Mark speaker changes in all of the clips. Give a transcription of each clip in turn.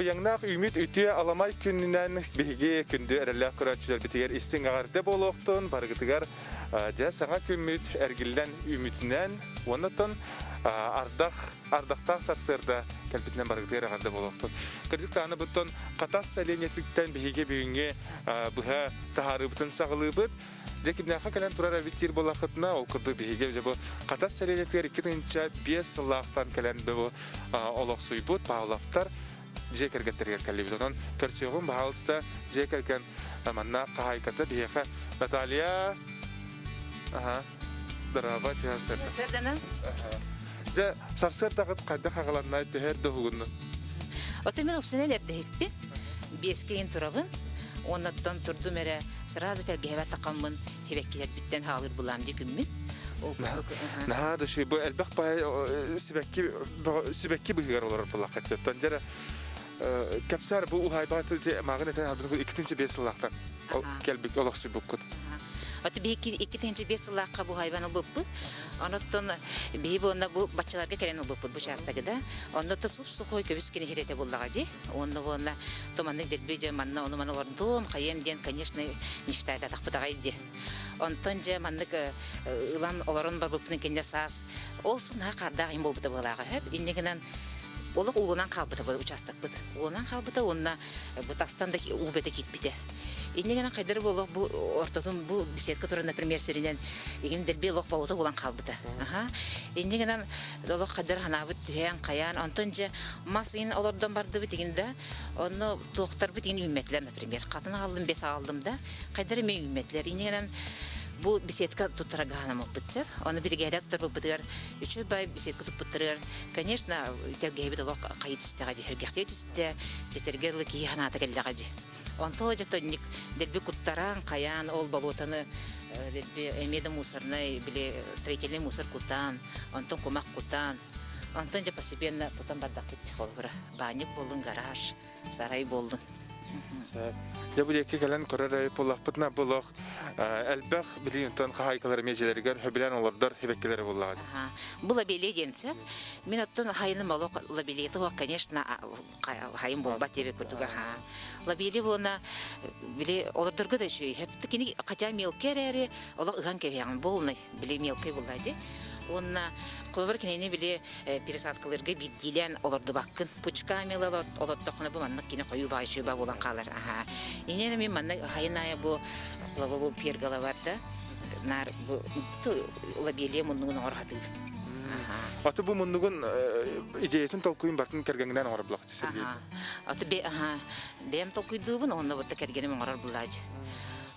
Speaker 1: Быйаҥнаах үүмүт үтүө аламай күнүнэн биһиги күндү эрэллээх көрөөччүлэрбитигэр истиҥ эҕэрдэ буолуохтун, барыгытыгар дьэ саҥа күммүт эргиллэн үүмүтүнэн уонна ардах ардахтаах сарсыарда кэлбитинэн барыгытыгар эҕэрдэ буолуохтун. Кырдьык даҕаны буттан Хатас сэлиэнньэтиттэн биһиги бүгүҥҥү быһа таһаарыыбытын саҕалыыбыт. Дьэ кимнээххэ кэлэн турар эбит диир буоллаххытына, ол курдук биһиги дьэ бу Хатас сэлиэнньэтигэр 2005 сыллаахтан кэлэн бу олохсуйбут Павловтар дьиэ кэргэттэригэр кэллибит. Онон көрсүөҕүм, баһаалыста, дьиэ кэргэн манна хаһаайката биһиэхэ Наталья. Аха. Дорообо, сарсыарда.
Speaker 2: Сарсыарданан.
Speaker 1: Дьэ, сарсыардаҕыт хайдах аҕаланнай, төһө эрдэ уһугуннун?
Speaker 2: Ото мен опсунан эрдэһиппин. Биэскэ иһин турабын. Уоннаттан турдум эрэ сразу тэлгэһэбэр тахаммын сибэккилэрбиттэн хаалыр булаам дии күммүн. Ол курдук.
Speaker 1: Наһаа да бу элбэх баай сибэкки сибэкки быһыгар олорор буллахха оттон дьэ кэпсээр бу уһаайбаҕа мааҕын этэн албын иккитинчи биэс сыллаахтан кэлбит олохсуйбуккут.
Speaker 2: Аты биһи 2005 сыллаахха бу уһаайбаны ылбыппыт. Онуттан биһи буонна бу баччаларга кэлэн ылбыппыт бу учаастагы да. Онно то суп-сухой көбүс кини хирете буллаҕа дии. Онно буонна то маннык дэлби дьэ манна ону маны олордуом, хайыам диэн, конечно, мечтаататахпыт аҕай дии. Онтон дьэ маннык ылан олорон барбыппын кэннэ саас ол сыл наһаа хаардаах иһин буолбута быһыылааҕа сөп. Инньэ гынан олох уулунан хаалбыта бу учаастакпыт. Уулунан хаалбыта уонна бу тастан да уу бөтө киирбитэ. Инньэ гынан хайдары буолуох бу ортотун бу беседка туран, например, сиринэн игин дэлби олох болута булан хаалбыта. Аха. Инньэ гынан олох хайдар ханаабыт түһээн хайаан онтон дьэ мас иин олордон бардыбыт игин да онно туохтарбыт иин үүммэтилэр, например. Хатын аҕаллым, бес аҕаллым да хайдар эмиэ үүммэтилэр. Инньэ гынан бу беседка туттара гаһанаммыппыт сөп. Ону биригээдэ туттарбыппытыгар үчүгэй бай беседка туппуттарыгар, конечно, тэлгэһэбит олох хайы түстэҕэ дии, сэргэхсийэ түстэ, дьэтэргэ дылы киһи санаата кэллэҕэ дии. Онто дьэ дэлби куттараан, хайаан ол болуотаны дэлби эмиэ да мусорнай, били строительный мусор кутаан, онтон кумах кутаан, онтон дьэ постепенно тутан бардахпыт холобура. Баанньык буоллун, гараж, сарай буоллун.
Speaker 1: Дьэ бу диэки кэлэн көрөр эбит буоллахпытына бу олох элбэх билигин хаһаайкалар эмиэ дьиэлэригэр сөбүлээн олордор сибэккилэрэ буоллаҕа.
Speaker 2: Бу лобелия диэн сөп. Мин оттон хайыным олох лобелията суох, конечно, хайын буолбат диэбит курдук аха. Лобелия буолна били олордорго да үчүгэй. Кини хотя мелкий эрээри олох ыһан кэбиһэҕин полный били мелкий буолла дии. Уонна холобур кинини били пересадкаларга биирдиилээн олордубаккын. Пучками олордоххуна бу маннык кини хойуу баҕайы чуйба буолан хаалар. Аха. Инньэ мин манна хайын аайы бу холобур бу пергола бар да наар бу лобелия муннугун оҥоро сатыыбыт.
Speaker 1: Аты бу муннугун идеятын толкуйун бартын кэргэҥҥинэн оҥорор булах Сергей.
Speaker 2: Аты бе аха бэйэм толкуйдуубун онно бутта кэргэним оҥорор булаадьы.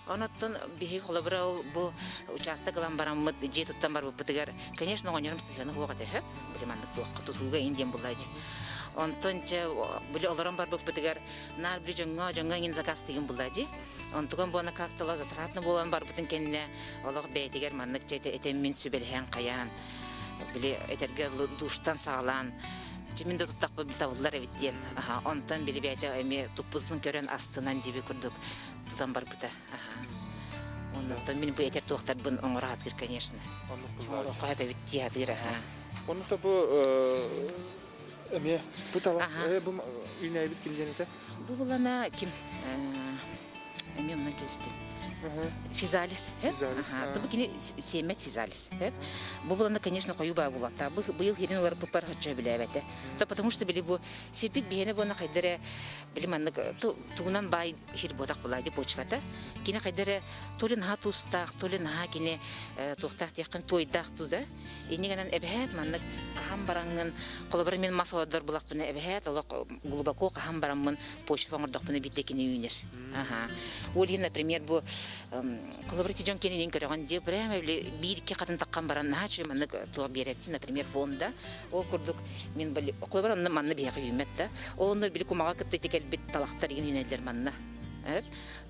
Speaker 2: Оноттон биһиги холобура ол бу учаастак ылан бараммыт дьиэ туттан барбыппытыгар, конечно, оҕонньорум сыһыана суох этэ сөп. Били маннык туохха тутууга иин диэн буллаадьы. Онтон чэ били олорон барбыппытыгар наар били дьоҥҥо дьоҥҥо иҥин заказ тыгын буллаадьы. Онтуган буона как-то затратно буолан барбытын кэннэ олох бэйэтигэр маннык чэ этэммин сүбэлэһэн хайаан били этэргэ душтан саҕалаан мин да туттахпын табыллар эбит диэн онтон били бэйэтэ эмиэ туппутун көрөн астынан диэби курдук тутан барбыта. Оннуттан мин бу этэр туохтарбын оҥоро сатыыр, конечно. Оҥоруохха сөп эбит дии сатыыр, аха.
Speaker 1: Оннута бу эмиэ бу тала бу үүнээйбит ким диэн этэ?
Speaker 2: Бу булана ким эмиэ оннан кэбистим. Физалис. Физалис. Бу кини сиэммэт физалис. Бу булана, конечно, хойуу баа булатта. Бу быйыл хирин олорбуппар хоччо билээбэтэ. То потому что били бу сирбит биһиэнэ буона хайдара били маннык тугунан баай сир буотах буолаа дии почвата. Кини хайда эрэ то ли наһаа туустаах, то ли наһаа кини туохтаах диэххин туойдаах дуу да. Инньэ гынан эбэһээт маннык хаһан бараҥҥын, холобура мин мас олордор булахпына эбэһээт олох глубоко хаһан бараммын почва оҥордохпуна биирдэ кини үүнэр. Аха. Ол иһин, например, бу холобура ити дьон кининин көрөҕүн дии, прямо биир-икки хатын таххан баран наһаа үчүгэй маннык туох биэрэр например, фонда. Ол курдук мин холобура онно манна биһиэхэ үүммэт да. Ол онно били кумаҕа кытта ити кэлбит талахтар игин үүнэллэр манна.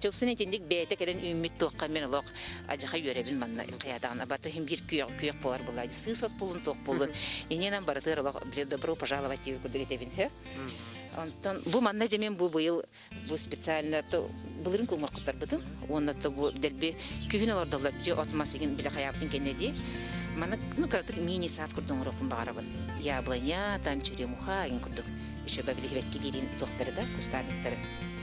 Speaker 2: Чопсун итинник бэйэтэ кэлэн үүммүт туохха мен олох адьаха үөрэбин манна хайаатаҕына баты иһин биир күөх күөх буолар буолаа сыыс от буолун туох буолун иннинэн барытыгар олох били добро пожаловать диир курдук этэбин хэ онтон бу манна дьэ мен бу быйыл бу специально то былырын куҥахтарбытым уонна то бу дэлби күһүн олордоллор дьэ от мас игин биле хайаабытын кэннэ дии маны ну кыратык мини сад курдук оҥоруохпун баҕарабын яблоня там черемуха игин курдук. Еще били килиирин туохтары да кустаанниктары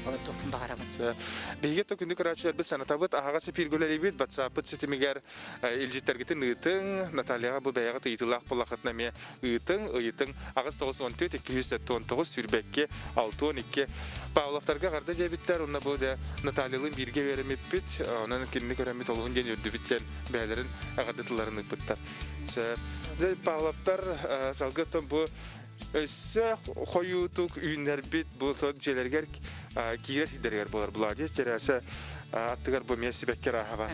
Speaker 2: олордуохпун баҕарабын.
Speaker 1: Биһиги то күндү көрөөччүлэрбит санатабыт аһаҕас эпииргүлэрибит WhatsApp-пыт ситимигэр илдьиттэргитин ыытыҥ, Натальяҕа бу бэйэҕит ыйытыылаах буоллаххытына эмиэ ыытыҥ, ыйытыҥ 894 279 22 62 Павловтарга эҕэрдэ диэбиттэр, уонна бу дьэ Натальялыын бииргэ үөрэммиппит, онон кинини көрөммүт олуһун диэн үрдүбүт диэн бэйэлэрин эҕэрдэ тылларын ыыппыттар. Дьэ Павловтар салгыы оттон бу өссө хойуутук үүннэрбит бу дьиэлэригэр киирэр сирдэригэр буолар Владимир Тераса аттыгар бу эмиэ сибэкки арааһа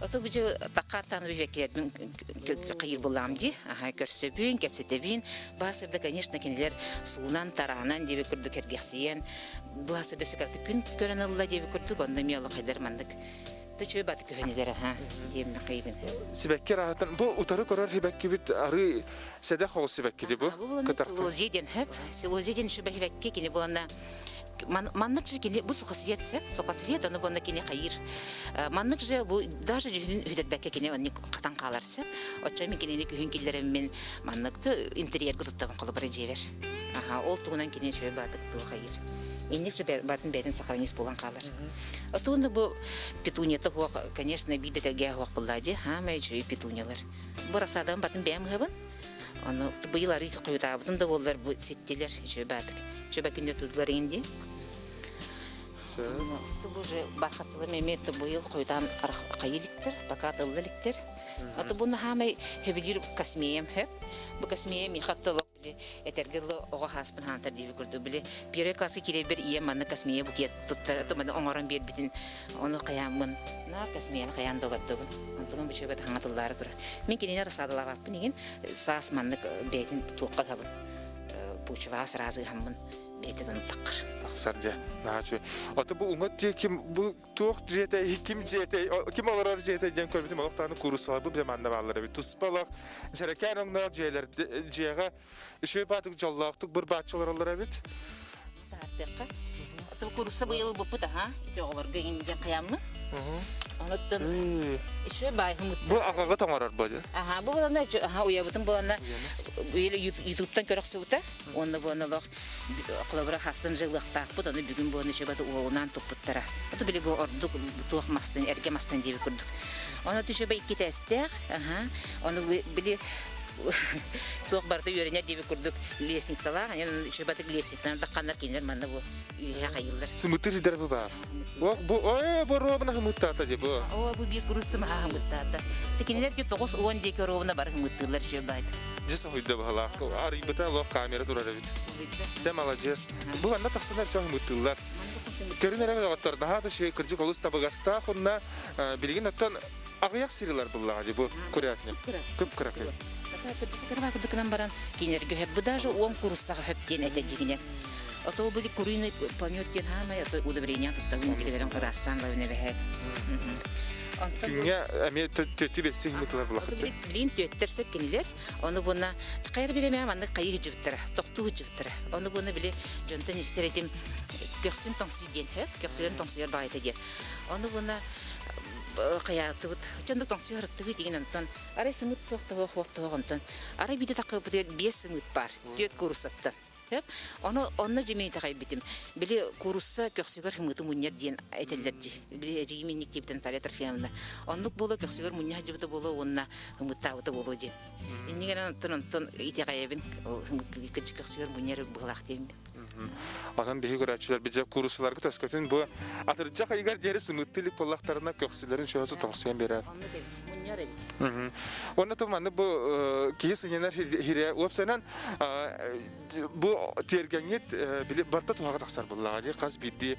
Speaker 2: Ото бу дьэ таккааттаан бэккилэрбин кыйыр буллаам дии. Аха көрсөбүн, кэпсэтэбин. Баасырда, конечно, кинилэр суунан, тараанан диэби курдук эргэхсийэн, баасырда өссө күн көрөн ылла диэби курдук, онно эмиэ олох маннык Төчүө бат көһөнүлэр аха диэн махайбын.
Speaker 1: Сибэкки араһатын бу утары көрөр сибэккибит ары сэдэх ол сибэккити бу.
Speaker 2: Силозия диэн хөп. Силозия диэн шүбэ сибэкки кини булана маннык же кини бу сухосвет сеп, сухосвет ону буонна кини хайыр. Маннык же бу даже дьүһүнүн үһүдэрбэккэ кини онник хатан хаалар сеп. Оччо мин кинини күһүн киллэрэммин маннык интерьергэ туттабын холобура дьиэбэр. Аха, ол тугунан кини үчүгэй баатык туох хайыр. Инник же батын бэйэтин сохранить буолан хаалар. Отуонна бу петунията хуох, конечно, биир да тэлгээ хуох буллаа дии. Хаамай үчүгэй петуниялар. Бу рассадаҕын батын бэйэм ыһабын. Ону быйыл арыы хойутаабытым да буоллар бу ситтилэр үчүгэй баатык. Үчүгэй күннэр тудулар иҥин дии. Бу уже бархатылым эмиэ быйыл хойутаан хайы иликтэр, пока тылла иликтэр. Аты бу хаамай хөбүлүүр космеям хөп. Бу космея миэхэ тылы били этэргэ дылы оҕо хааспын хаантар диэби курдук били первый класска киирэрбэр ийэм манна космея букет туттар маны оҥорон биэрбитин ону хайааммын наар космеяны хайаан да олордобун онтугун бичүбэт хаҥа тыллаары турар мин кинини рассадалаабаппын игин саас маннык бэйэтин туохха ыһабын почваҕа сразу ыһаммын бэйэтин ону таххар
Speaker 1: тахсар дьэ наһаа үчүгэй ото бу уҥа диэки бу туох дьиэтэй, ким дьиэтэй, ким олорор дьиэтэй диэн көрбүтүм олох даҕаны кууруссалар бу манна бааллар эбит. Туспа олох дьэрэкээн өҥнөөх дьиэлэр дьиэҕэ үчүгэй баатык дьоллоохтук бырбааччы олороллор эбит.
Speaker 2: Таһартыахха. Куурусса быйыл буппут аха. Ити оҕолорго иҥдиэн хайаммын. Онуттан еще баайхымыт.
Speaker 1: Бу аҕаҕыт оҥорор бу.
Speaker 2: Аха, бу буланна аха уйабытын буланна ютубтан көрөхсүбүтэ. Уонна буонна олох Холобура, хастан дьылыахтаахпыт, ону бүгүн буону чөбөтө уолунаан туппуттара. Ото били бу ордук туох мастан, эргэ мастан диэби курдук. Ону түшөбө икки тээстээх, аха, ону били туох барыта үөрэнэр диэби курдук лестницалаах, чөбөтүк лестницанан тахханнар кинилэр манна бу үөһэ хайыллар.
Speaker 1: Сымытыр идэр бу баар. Бу ой бу ровно хымыттаата ди бу.
Speaker 2: О бу биир курус сымаха хымыттаата. Те кинилэр ди 90 диэки ровно бары хымыттыыллар үчүгэй баайда.
Speaker 1: Дьэ соһуйда баһылаах. Арыйбыта олох камера турар эбит. Дьэ маладьыас. Бу манна тахсанар дьон хымыттыыллар. Көрүн эрэ доҕоттор, наһаа да ши кырдьык олус табыгастаах уонна билигин оттон аҕыйах сирилэр буллаҕа дии бу курятник. Кып-кыракый.
Speaker 2: Кырба курдукунан баран кинилэргэ хөп бу даже уон кууруссаҕа хөп диэн этэ дьигинэ. Ото били куриный помет диэн хаамай ото удобрение туттабын тигилерин ыраастаан лабын эбэһээт.
Speaker 1: Күҥҥэ эмиэ төттү бэсси химитылар булахыт.
Speaker 2: Билин түөттэр сөп кинилэр. Ону буна хайар биремэ маннык хайы хыдьыбыттара, тохтуу хыдьыбыттара. Ону буна били дьонтон истэр этим көхсүн тоҥсуй диэн, көхсүлэрин тоҥсуйар баайта диэн. Ону буна хайаатыбыт, дьонду тоҥсуйар ырыттыбыт деген онтон арай сымыт суох тоһох хуох тоһох онтон арай биде такыпытыгар биэс сымыт бар, түөт куурусаттан. Ону онно дьимэй итэҕэйбитим. Били куурусса көхсүгэр хымыты мунньар диэн этэллэр дии. Били эдьиийим инник диэбитин Наталья Трофимовна. Оннук буола көхсүгэр мунньа сылдьыбыта буолуо уонна хымыттаабыта буолуо диэн. Иннигэр онтон онтон итэҕэйэбин көхсүгэр мунньар быһылаах диэн.
Speaker 1: Онон биһи көрөөччүлэр бidже кууруссаларга төскөтүн бу атырдьах ыйыгар диэри сымыытты илик буоллахтарына көхсүлэрин шөһөсө тоҥсуйан биэрэр.
Speaker 2: Оннук эбит, мунньар эбит.
Speaker 1: Уонна то манны бу киһи сынньанар хире уопсанан бу тиэргэҥҥит били барта туһаҕа тахсар буллаҕа дии хас биирдии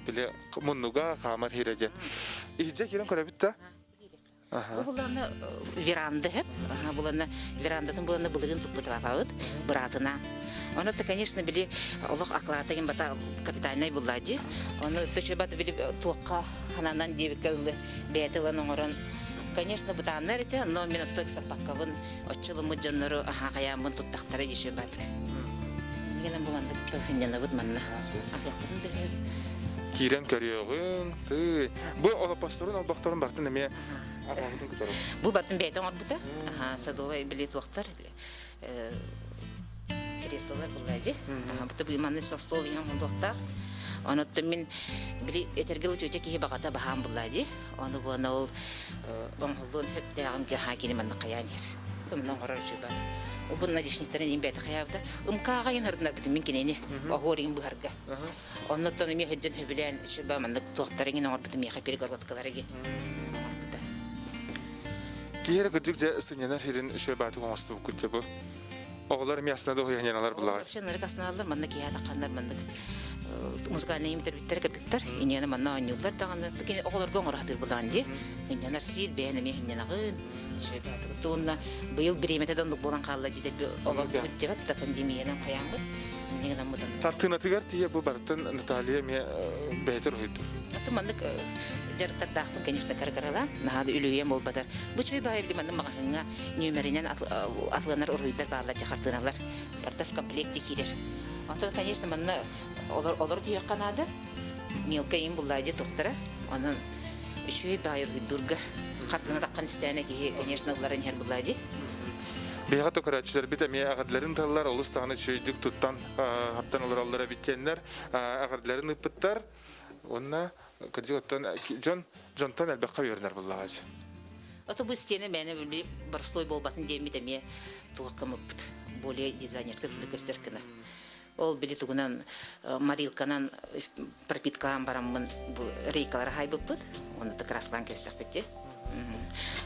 Speaker 1: били муннуга хаамар хире диэн. Иһдьэ киирэн көрөбүт да.
Speaker 2: Бу булана веранда хэп, булана верандатын булана былырын туппутабабыт быраатына. Ону то, конечно, били олох акылаатагын бата капитальнай буллади. Ону төчөбат били туохха хананан диэбиккэ ылы бэйэтэ ылан оҥорон конечно, бытааннар этэ, но мин отто ыксаппаккабын оччолуммут дьоннору аха хайааммын туттахтара дишебат. Генен бу мандык тохиннянабыт манна. Ахыахпытын дөһөбүт.
Speaker 1: Киирэн көрүөҕүҥ. Тыы. Бу олоппосторун олбохторун бартын эмиэ аҕабытын кытары.
Speaker 2: Бу бартын бэйэтэ оҥорбута. Аха, садовай били туохтар. креслолар булла дии. Бу манны остуол иҥэн хонduохтаах. Онуттан мин били этэргэ учууча киһи баҕата баһаам булла дии. Ону буона ол оҥоһуллуон сөптөөҕүн киһи кини манна хайаан иһэр. Тумна оҥорор үчүгэй. Убун наличниктарын иин бэйэтэ хайаабыта. Ымкааҕа иин ырдынарбытым мин кинини. Оһуор иин быһарга. Оннуттан эмиэ сылдьан сөбүлээн үчүгэй маннык туохтары иҥин оҥорбутум миэхэ перегородкалары иҥин оҥорбута.
Speaker 1: Киһи эрэ кырдьык дьэ сынньанар сирин үчүгэй баатык оҥостубуккут дьэ бу. Оҕолор эмиэ астына дуоһуйаһыналар буллаҕай.
Speaker 2: Вообще нырык астыналлар, манна киһи атахханнар маннык музыкальный имитэрбиттэр кыргыттар иньэни манна оонньууллар даҕаны кини оҕолорго оҥоро сатыыр булаан дии. Инньэнэр сиир бэйэн эмиэ инньэнаҕын уонна быйыл бириэмэтэ да оннук буолан хаалла дии олордубут дьэбэт да пандемиянан хайааммыт инньэ гынаммытын.
Speaker 1: Тартыынатыгар тиийэ бу барытын Наталья эмиэ бэйэтэ уруһуйдуур.
Speaker 2: Аты маннык дьарыктардаахпын, конечно, кыра-кыралаан, наһаа да үлүһүйэн буолбатар. Бу чөй баайы били маннык маҕаһыыҥҥа нүөмэринэн атыланар уруһуйдар бааллар дьэ хартыыналар. Барыта в комплекте киирэр. Онтон, конечно, манна олор, олор түһүөххэ наада. Мелкай им буллаа дьэ тухтара. Онон үчүгэй баай уруһуйдуурга хартыына таххан истээнэ киһи, конечно, ылларан иһэр буллаа дии.
Speaker 1: Биһиэхэ то көрөөччүлэрбит эмиэ эҕэрдэлэрин тыллар олус даҕаны үчүгэйдик туттан хаптан олороллор эбит диэннэр эҕэрдэлэрин ыыппыттар. Уонна кырдьык оттон дьон дьонтон элбэххэ үөрэнэр буллаҕа.
Speaker 2: Ото бу истиэнэ мээнэ били боростуой буолбатын диэммит эмиэ туохка мыппыт более дизайнерскай курдук көстөр гына. Ол били тугунан морилканан пропиткалаан бараммын бу рейкалары хайбыппыт, уонна краскалаан кэбистэхпит дии.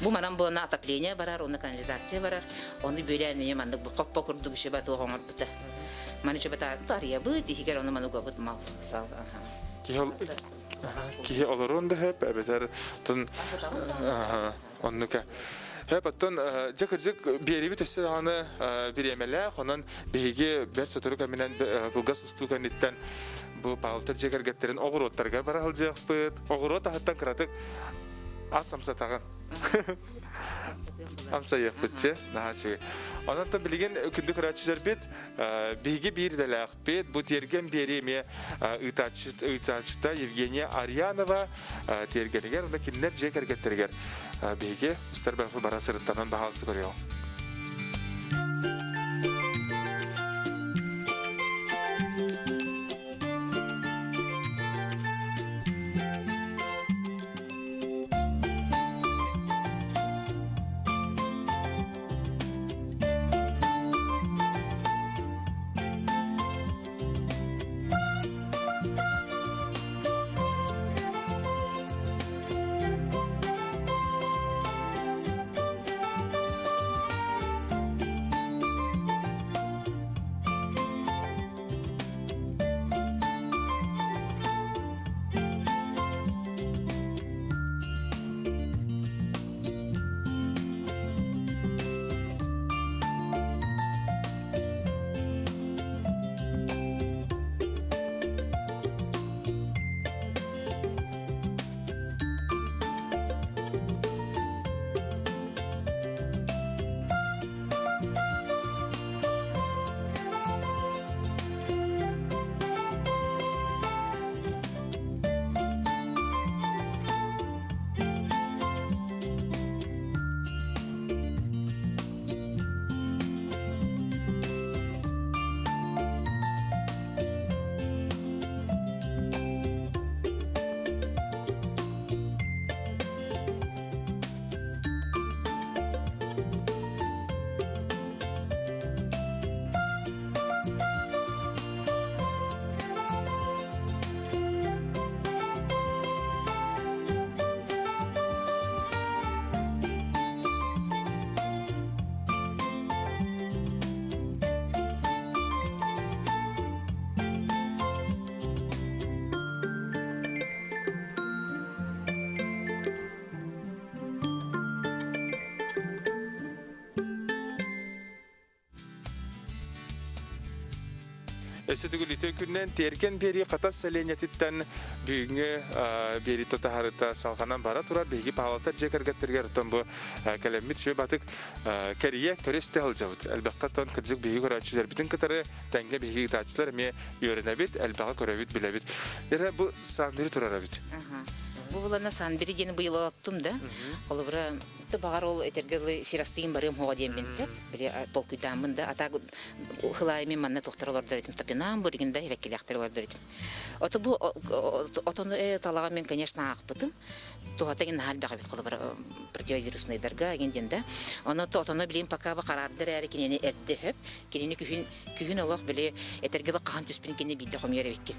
Speaker 2: Бу манан буолна отопление барар, уонна канализация барар. Ону бүөлээн эмиэ маннык бу хоппо курдук үчүбэ туох оҥорбута. Маны үчүбэ арыйабыт, иһигэр ону маны угабыт мал сал.
Speaker 1: Киһи олоруон да сөп, эбэтэр тун оннука. Хөп, оттон дьэ кырдьык биэрибит өссө даҕаны бириэмэлээх, онон биһиги бэрт сотору кэминэн кылгас устуу кэнниттэн бу Павловтар дьиэ кэргэттэрин оҕуруоттарыгар бара сылдьыахпыт. Оҕуруот аһыттан кыратык ас амсатаҕын. Амсайыахпыт че, наһаа үчүгэй. Онон билигин күндү көрөөччүлэрбит биһиги биир идэлээхпит. Бу тиэргэн биэрии эмиэ ыытааччыта Евгения Арьянова тиэргэнигэр уонна кинилэр дьиэ кэргэттэригэр биһиги устар бара сырыттанан баһаалыста көрүөҕүҥ. Өссө төгүл үтүө күнүнэн Тиэргэн биэрии Хатас сэлиэнньэтиттэн бүгүҥҥү биэрии тутаһарыта салҕанан бара турар. Биһиги Павловтар дьиэ кэргэттэригэр оттон бу кэлэммит сүө батык кэрийэ көрө-истэ сылдьабыт. Элбэххэ оттон кырдьык биһиги көрөөччүлэрбитин кытары тэҥҥэ биһиги ыытааччылар эмиэ үөрэнэбит, элбэҕи көрөбүт, билэбит. Эрэ бу саанныыры турар эбит.
Speaker 2: Бу булана Санбери диэн быйыл олоттум да. Холобура, баҕар ол этэргэ дылы сир астыйын барыам хоҕо диэн мин сөп. Били толкуйдааммын да, ата хылаайы мин манна тохтор олордор этим, топинам буригин да эвеккилээхтэр олордор этим. Ото бу отону талаҕа мин, конечно, аахпытым. Туһата ген наһаа элбэх эбит холобура противовируснайдарга ген диэн да. Ону отону билим пока бу караардар эрэ кинини эрдэ хөп. Кинини күһүн күһүн олох били этэргэ хаһан түспүн кинини биирдэ хомуйар эбиккин.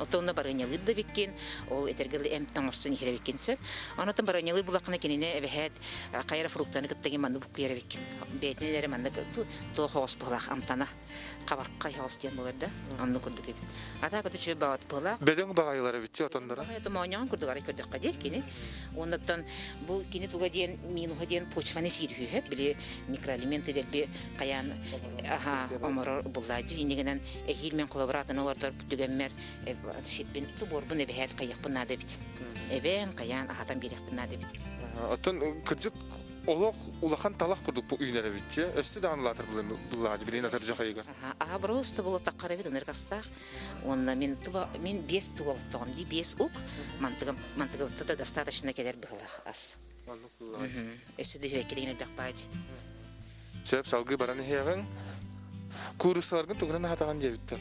Speaker 2: Отонно барыанньалыыр да эбиккин, ол этэргэ эмп тоҥорсон иһэр эбиккин сөп. Онотон барыанньалыыр булаххына кинини эбэһээт хайара фруктаны кытта манны буккуйар эбиккин. Бэйэтин эрэ маннык туох оҕус быһылаах амтана хабархай оҕус диэн буолар да, оннук курдук эбит. Ата көтү чүө баҕат быһылаах.
Speaker 1: Бөдөҥ баҕайылар эбит отонноро.
Speaker 2: Это моонньоҕон курдук арай көрдөххө дии кини. Оннуттан бу кини туга диэн минуһа диэн почваны сиир үһү били микроэлементы дэлби хайаан аха оморор буллаадьы иннигинэн эһиил мен холобураатын олордор түгэммэр сирбин тубуорбун эбэһээт хайыахпын наада эбит. Эбээн хайаан аһатан биэриэхпин наада эбит.
Speaker 1: Оттон кырдьык олох улахан талах курдук бу үүнэр эбит өссө даҕаны улаатар буллаадьы билигин атырдьах ыйыгар.
Speaker 2: Аха просто булатаххар эбит ынырык астаах. Уонна мин туба мин биэс туга олоттоҕум дии биэс ук мантыгым мантыгыбытта достаточно кэлэр быһылаах ас. Өссө да үһүөккэ элбэх баай.
Speaker 1: Сөп салгыы баран иһиэҕиҥ. Кууруссаларгын тугунан аһатаҕын диэбиттэр.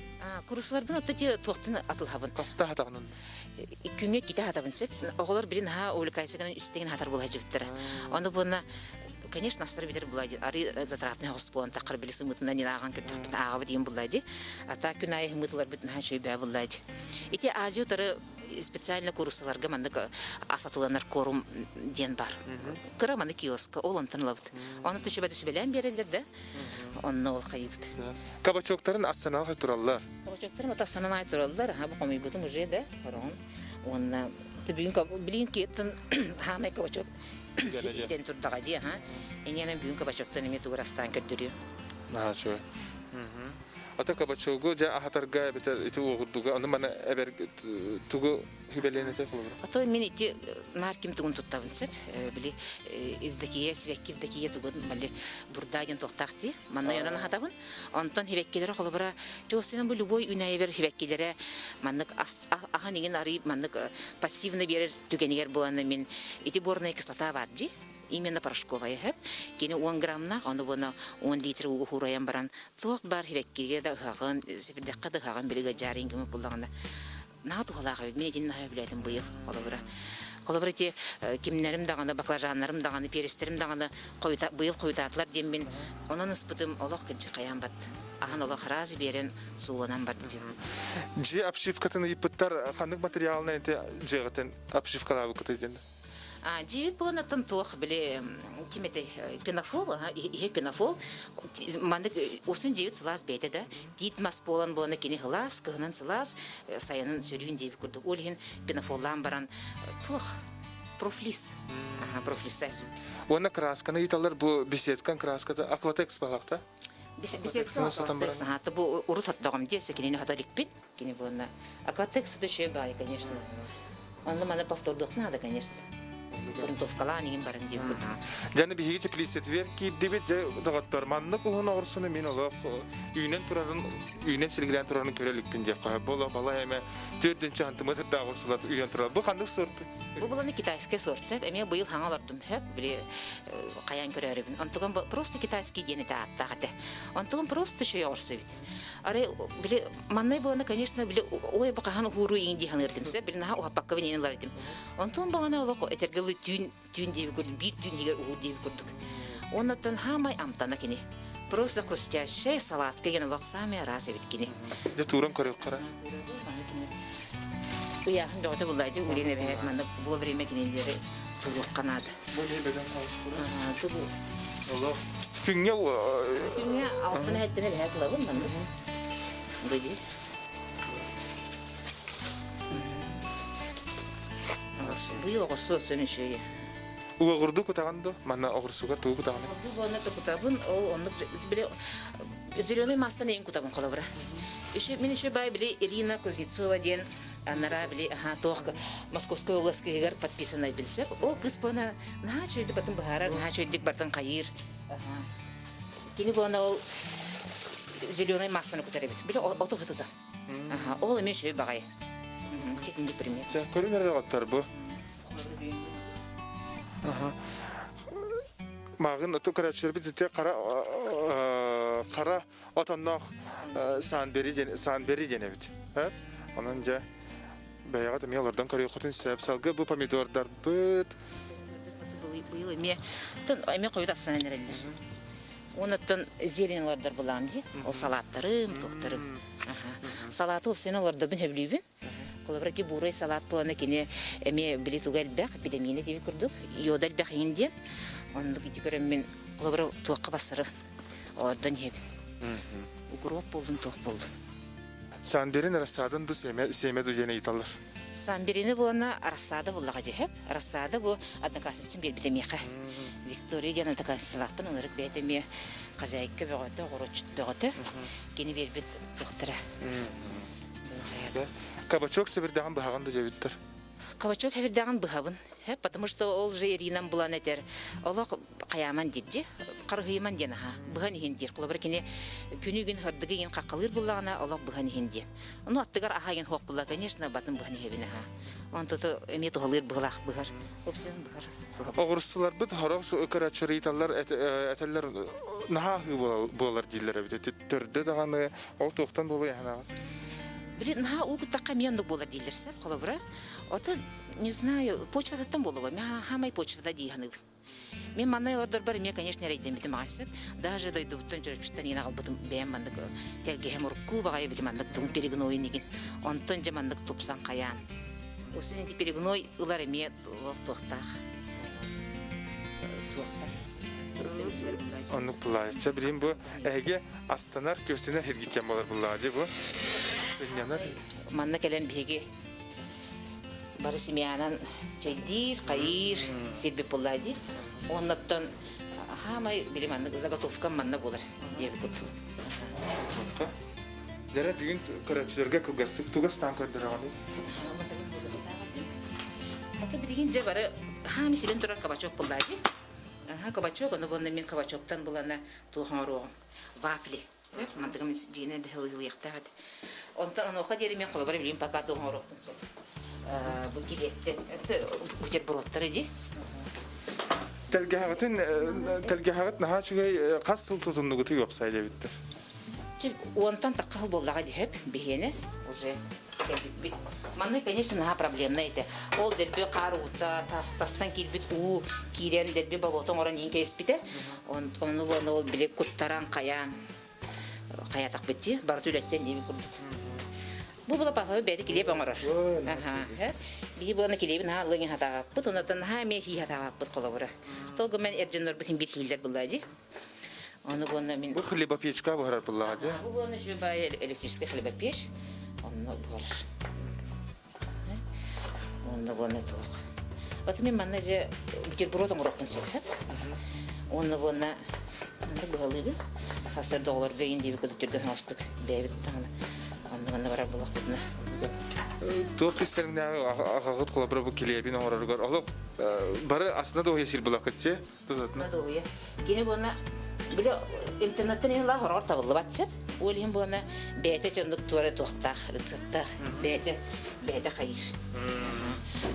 Speaker 2: Кууруссаларбын отто ти туохтан атылһабын.
Speaker 1: Хаста аһатаҕын
Speaker 2: Күҥҥэ иккитэ аһатабын сөп. Оҕолор билин наһаа увлекайсыгынан үстэгин аһатар буолаһдьыбыттара. Ону буонна конечно, астар билер булай ары затратный хост буолан таххар били сымытынан ааҕан көрдөхпүт ааҕабыт диэн буллай А так күн аайы һымытыларбыт наһаа үчүгэй буллай Ити Азия утары специально кууруссаларга маннык ас атыланар корум диэн бар. Кыра маны киоска, ол онтон ылабыт. Ону түшүбэти сүбэлээн биэрэллэр да, онно ол хайыбыт.
Speaker 1: Кабачоктарын астанаҕа тураллар.
Speaker 2: Кабачоктарын вот астанан аай тураллар, аха бу хомуйбутум уже да, хороҕун. Уонна бүгүн билин киэттэн хаамай кабачок иитэн турдаҕа дии, аха. Иньэнэн бүгүн кабачоктан эмиэ тугу астаан көрдөрүө.
Speaker 1: Наһаа үчүгэй. Ата кабачогу дьэ аһатарга эбэтэр ити уоҕурдуга ону маны эбэр тугу хүбэлиэн этэ холобура?
Speaker 2: Ото мин ити наар ким тугун туттабын сөп. Били Евдокия, Сибэкки Евдокия тугун бали бурда диэн туохтаах дии. Манна онон аһатабын. Онтон хибэккилэрэ холобура чуосынан бу любой үнэйбэр хибэккилэрэ маннык аһын иҥин арый маннык пассивно биэрэр түгэнигэр буолан мин ити борная кислота бар дии. Именно порошковая сөп. Кини 10 граммнаах, ону буона 10 литр ууга хуурайан баран туох баар хибэккигэ да ыһаҕын, сэбирдэххэ да ыһаҕын били ыадьаарыйын көмө буллаҕына наһаа туһалаах эбит. Мин итини наһаа сөбүлээтим быйыл холобура. Холобура ити кимнэрим даҕаны, баклажаннарым даҕаны, перецтерим даҕаны хойута, быйыл хойутаатылар диэммин онон ыспытым олох кынчы хайаан бат. Аһан олох раз биэрэн сууланан барды диэн.
Speaker 1: Дьиэ обшивкатын ыйыппыттар ханнык материалынан ити дьиэҕитин обшивкалаабыккытый диэн?
Speaker 2: Дьиэбит булан туох били ким этэй пенофол иһэ пенофол маннык усын дьиэбит сылаас бэйэтэ да тиит мас буолан буолана кини сылаас кыһынын сылаас сайынын сөрүүн диэбит курдук ол иһин пенофоллаан баран туох профлиз профлиз
Speaker 1: Уонна красканы ыыталлар бу беседкан краската акватекс балакта
Speaker 2: Беседканы сатан баран бу урут хаттаҕым дии кинини хата иликпин Кини буолна. Акватекс это еще баай, конечно. Онно маны повтордуох надо, конечно. Грунтовкалаан игин баран диэн курдук.
Speaker 1: Дьаны биһиги теплицэтигэр киирдибит дьэ доҕоттор маннык уһун оҕурсуну мин олох үүнэн турарын үүнэн силигилээн турарын көрө иликпин диэх хоһо бу балай эмэ төрдүнчэ сантиметрдаах оҕурсулар үүнэн турар бу ханнык сорт
Speaker 2: Бу буланы китайскай сорт сөп эмиэ быйыл хаҥа олордум сөп били хайаан көрөөрүбүн онтуган просто китайский диэн этэ ааттаах этэ онтуган просто шөй оҕурсу эбит Арай били маннай буолана, конечно, били ой бу хаһан уһууру иҥ дии саныыр этим сөп, били наһаа уһаппакка бинен ылар этим. Онтон баҕана олох этэргэ дылы түүн түүн диэби курдук, биир түүн иһигэр уһуур диэби курдук. Оннуттан хаамай амтана кини. Просто хрустящая салатка диэн олох самый раз эбит кини.
Speaker 1: Дьэ тууран көрүөххэ
Speaker 2: Ыйааһын бөҕөтө буллаайды, үлэн эбэһээт маннык бу время кинилэри туруохха наада.
Speaker 1: Бу Олох. Күҥҥэ
Speaker 2: Күҥҥэ алтын эһэттэн эбэһээт ылабын маннык. Быйыл. Быйыл оҕурсу өссө үчүгэй.
Speaker 1: Уоҕурдуу кутаҕын до? Манна оҕурсугар тугу кутаҕын?
Speaker 2: Бу буонна кутабын, ол оннук били зеленый массаны ин кутабын холобура. Еще мин еще бай били Ирина Кузнецова диэн анара били аха туох Московской область кыһыгар подписанный билсеп. Ол кыз буона наһаа үчүгэйдик батын быһаарар, наһаа үчүгэйдик бартын хайыыр. Кини буона ол зеленый массаны кутар эбит. Били оту хытыта. Аха, ол эмиэ үчүгэй баҕайы. Читинди пример.
Speaker 1: Көрүн эрэ доҕоттор бу. Мааҕын оту көрөөччүлэрбит ити хара хара отонноох саанбери диэн саанбери диэн эбит. Онон дьэ бэйэҕит эмиэ олордон көрүөххүтүн сөп. Салгыы бу помидордарбыт.
Speaker 2: Быйыл эмиэ эмиэ хойут астанан эрэллэр. Онуттан зелень олордор булаам дии. Ол салааттарым, туохтарым. Салааты уопсайынан олордобун сөбүлүүбүн. Холобура, ити буурай салаат буолана кини эмиэ били туга элбэх, битэмиинэ диэбит курдук, йода элбэх иһин диэн. Оннук ити көрөммүн, холобура, туохха бассары олордон иһэбин. Укроп буоллун, туох буоллун.
Speaker 1: Сандерин рассадан ду семя семя ду диэн ыйыталлар.
Speaker 2: Самберини буолана рассада буллаҕа дьиһэп. Рассада бу одноклассницам биэрбитэ миэхэ. Виктория диэн одноклассницалаахпын, онорик бэйэтэ эмиэ хозяйка бөҕөтө, оҕуроччут бөҕөтө. Кини биэрбит туохтара.
Speaker 1: Кабачок сэбирдэҕин быһаҕын да диэбиттэр.
Speaker 2: Кабачок сэбирдэҕин быһабын. Потому что ол же Иринам булан этэр. Олох хайааман диирдьи, харыһыйыман диэн аха. Быһан иһин диир. Холобура кини күнү-күн хардыгы иһин хаххалыыр буллаҕына олох быһан иһин диэн. Ону аттыгар аха иһин хуох булла, конечно, батын быһан иһэбин аха. Онтото эмиэ туһалыыр быһылаах быһар. Опсион быһар.
Speaker 1: Оҕурсуларбыт хорох көрөөччү этэллэр наһаа аһыы буолар дииллэр эбит. Төрдө даҕаны ол туохтан буолуой аһанаҕын?
Speaker 2: Били наһаа уу куттахха эмиэ оннук буолар дииллэр сөп холобура. Ото не знаю, почватыттан буолуо. Мен хаамай почвата дии саныыбын. Мен манна олордорбор эмиэ, конечно, эрэйдэммитим аҕай сөп. Даже дойдубуттан чөрөпчүттэн иин аҕалбытым бэйэм маннык тэлгэһэм урукку баҕайы били маннык тугун перегнойун игин. Онтон дьэ маннык тупсан хайаан. Осин ити перегной ылар эмиэ туохтаах. Туохтаах.
Speaker 1: Оннук булаайча билин бу эһиги астанар, күөстэнэр хиргитиэн болар буллаҕа дии бу. Сынньанар.
Speaker 2: Манна кэлэн биһиги бары семьянан чэйдиир, хайыыр сирбит буллаа дии. Оннуттан хаамай били маннык заготовкам манна буолар диэбит курдук.
Speaker 1: Дьэрэ бүгүн көрөөччүлэргэ кылгастык тугастаан көрдөрөҕүнүй?
Speaker 2: Ото билигин дьэ бары хаами сирин турар кабачок буллаа дии. Аха, кабачок, ону буолна мин кабачоктан булана туох оҥоруоҕум. Вафли. Мантыгым дьиэнэ дэһылыйыахтаах этэ. Онтон онуоха диэри мин холобура билим пока туох оҥоруохпун сөп. Бу килиэттэн бутербродтары дии.
Speaker 1: Тэлгэһэҕитин тэлгэһэҕит наһаа үчүгэй хас сыл тутуннугутуй уопсай диэбиттэр.
Speaker 2: Уонтан тахха сыл буоллаҕа диһэп биһиэнэ уже кэлбиппит. Манна, конечно, наһаа проблемнай этэ. Ол дэлби хаар уута, тастан киирбит уу киирэн дэлби болуота оҥорон иин кэбиспитэ. Ону уонна ол били куттаран хайаан хайатахпыт дии, барыта үлэттэн диэбит курдук. Бу була папа бэйэтэ килиэп оҥорор. Аха. Биһи буолана килиэбин наһаа ылыҥ хатаабаппыт, онотон наһаа эмиэ хии хатаабаппыт холобура. Толгу мен эр дьоннорбут бир хииллэр булла дии. Ону буонна мин
Speaker 1: Бу хлебопечка буһарар буллаҕа дии.
Speaker 2: Бу буонна үчүгэй электрический хлебопечь. Онно буһарар. Онно буонна туох. Вот мин манна же бутерброд оҥоруохпун сөп. Онно буонна манна быһалыыбын. Хасар доҕолорго иин диэби кудук түргэн оҥостук бэйэбит таҕана. Онно манна барар булахпытына.
Speaker 1: Туох кистэлэҥнээҕи аҕаҕыт холобура бу килиэбин оҥороругар олох бары астына дуоһуйа сир булахыт дии.
Speaker 2: Дуоһуйа. Кини буона били интернеттен иһин лаа хороҕор табыллыбат сөп. Ол иһин буона бэйэтэ дьоннук туора туохтаах, рецептаах, бэйэтэ бэйэтэ хайыыр.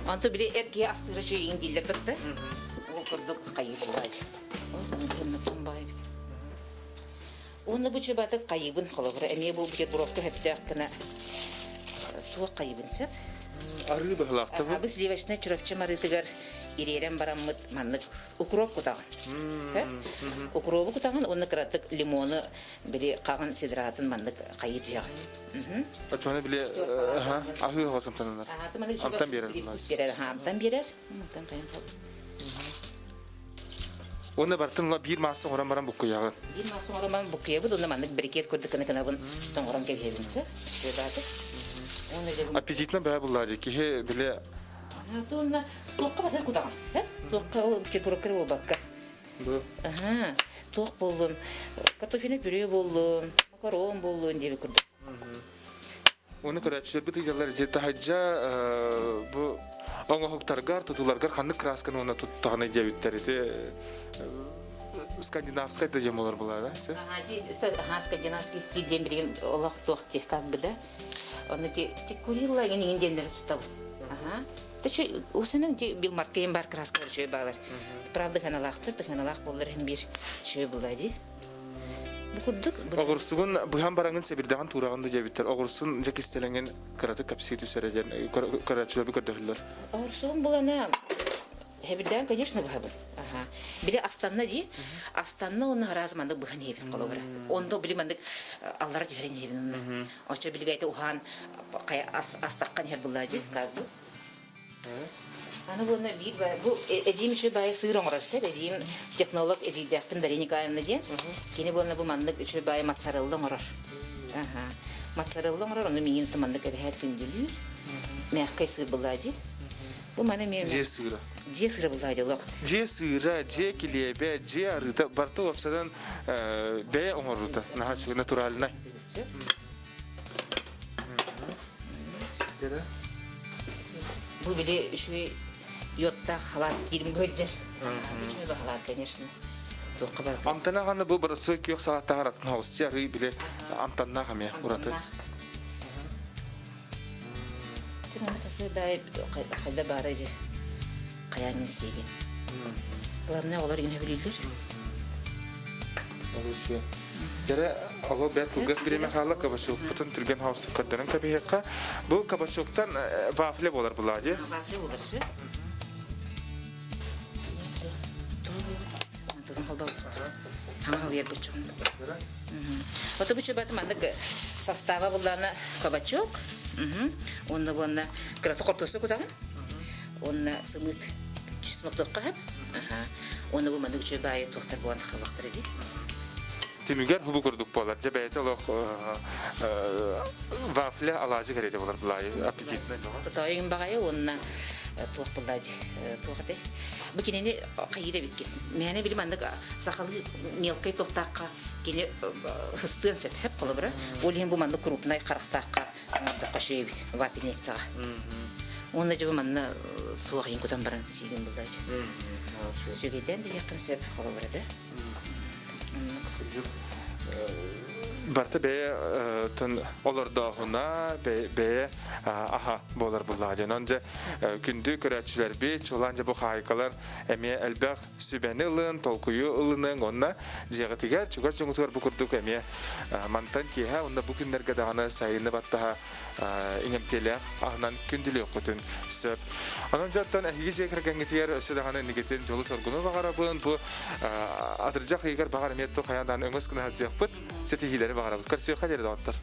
Speaker 2: Онто били эр киһи астыыра үчүгэйин дииллэр бытта. Ол курдук хайыыр буолаачы. Баайбыт. Уонна бу чубатык хайыыбын холобура эмиэ бу бутербродка сөптөөх гына туох хайыыбын сөп.
Speaker 1: Арыы быһылаахта бу.
Speaker 2: Бу сливочнай чурапчы марыытыгар ириэрэн бараммыт маннык укроп кутаҕын. Укробу кутаҕын уонна кыратык лимону били хаҕын сидратын маннык хайыы түһэҕин.
Speaker 1: Оччоҕуна били аһыы оҕо амтананар. Амтан биэрэр.
Speaker 2: Биэрэр, амтан биэрэр. Амтан хайан
Speaker 1: Уонна бартын ыла биир маасса оҥорон баран буккуйаҕын.
Speaker 2: Биир маасса оҥорон баран буккуйабыт уонна маннык брикет курдук гына гынабын тоҥорон кэбиһэбин сөп.
Speaker 1: Аппетитно баа буллаа дии киһи биле
Speaker 2: Уонна туохха барар кутаҕын? Туохха ол бутербродкар буолбакка.
Speaker 1: Бу.
Speaker 2: Аха, туох буоллун, картофельный пюре буоллун, макарон буоллун диэби курдук.
Speaker 1: Уну көрөөччүлэрбит ыйаллар дьэ таһырдьа бу оҥоһуктаргар, тутууларгар ханнык красканы уонна туттаҕыный диэбиттэр ити скандинавскай да диэн буолар буолаа да
Speaker 2: Аха, скандинавский стиль диэн билигин олох туох как бы да. Оны ти курилла ин ин диэннери туттабын. Аха. Тэ усенен ди билмаркайын бар краскалар үчүгэй баалар. Правда ханалаахтар, тыханалаах буоллар иһин биир үчүгэй буолла дии. Бу курдук.
Speaker 1: Оҕурсугун быһан бараҥын сэбирдэҕин туураҕын да диэбиттэр. Оҕурсун дьэ кистэлэҥин кыратык кэпсии түсэрэ диэн көрөөччүлэрби көрдөһөллөр.
Speaker 2: Оҕурсугун булана Хэбирдээн, конечно, быһабын. Аха. Били астанна дии. Астанна онно араас маннык быһан иһэбин холобура. Ондо били маннык аллара түһэрин иһэбин онно. Очо били бэйэтэ уһаан астаххан иһэр буллаа дии, как бы. Аны буонна биир бу эдиим үчүгэй баайы сыыр оҥорор сэр. Эдиим технолог эдиийдээхпин Дария Николаевна диэн. Кини буонна бу маннык үчүгэй баайы моцарелла оҥорор. Аха. Моцарелла оҥорор, ону миигин маннык эбэһээт күндүлүүр. Мягкай сыыр буллаа дии. Бу маны эмиэ
Speaker 1: Дьиэ сыыра.
Speaker 2: Дьиэ сыыра буллаа дьолох.
Speaker 1: Дьиэ сыыра, дьиэ килиэбэ, дьиэ арыыта барыта уопсадан бэйэ оҥоруута. Наһаа үчүгэй, натуральнай.
Speaker 2: Бу били үчүгэй йодтаах халаат диирим көдьөр. Үчүгэй халаат, конечно. Туохха бар.
Speaker 1: Амтана аны бу бырасы күөх салааттаах аратын хоҕус арыы били амтаннаах эмиэ ураты.
Speaker 2: Хайда баара дьэ хайаан сиигин. Главное олор иҥэ бүлүүллэр.
Speaker 1: Олусия. Дьэрэ оло бэрт кылгас бириэмэ хаалла кабачокпутун түргэн хаустук көрдөрөн кэбиһиэххэ. Бу кабачоктан вафля буолар булаа дии.
Speaker 2: Вафля буолар сөп. Хаҥалыйар быччыгын. Ото быччыбаты маннык состава буллаана кабачок, уонна уонна кырата хортуоска кутаҕын, уонна сымыыт чеснок хөп, уонна бу маннык үчүгэй баайы туохтар буолан халлахтар дии.
Speaker 1: Түмүгэр хубу курдук буолар. Дьэ бэйэтэ олох вафля алаадьы кэриэтэ буолар былаайы аппетитнай.
Speaker 2: Тотоойуҥ баҕайы уонна туох буллаа дии туох этэй бу кинини хайыыр эбиккин мээнэ били маннык сахалыы мелкай туохтаахха кини һыстыан сөп хөп холобура ол иһин бу маннык крупнай харахтаахха оҥордоххо үчүгэй эбит вафельницаҕа уонна дьэ бу манна суох иһин кутан баран сиигин буллаа сүгэйдээн диэххин сөп холобура да
Speaker 1: Барыта бэйэ тын олордооһуна, бэйэ аха буолар буллаа дьон. Он дьэ күндү көрөөччүлэрбит, чулаан дьэ бу хаайкалар эмиэ элбэх сүбэни ылын, толкуйу ылыныҥ, онно дьиэҕитигэр, чугас дьоҥутугар бу курдук эмиэ мантан киэһэ, онно бу күннэргэ даҕаны сайыны баттаһа иҥэмтиэлээх аһынан күндүлүөххүтүн сөп. Онон дьоттон эһиги дьиэ кэргэҥҥитигэр өссө даҕаны инникитин дьолу-соргуну баҕарабын. Бу атырдьах ыйыгар баҕар эмиэ туох хайаан даҕаны өҥөс гына сылдьыахпыт. Ситиһиилэри баҕарабыт. Көрсүөххэ диэри доҕоттор.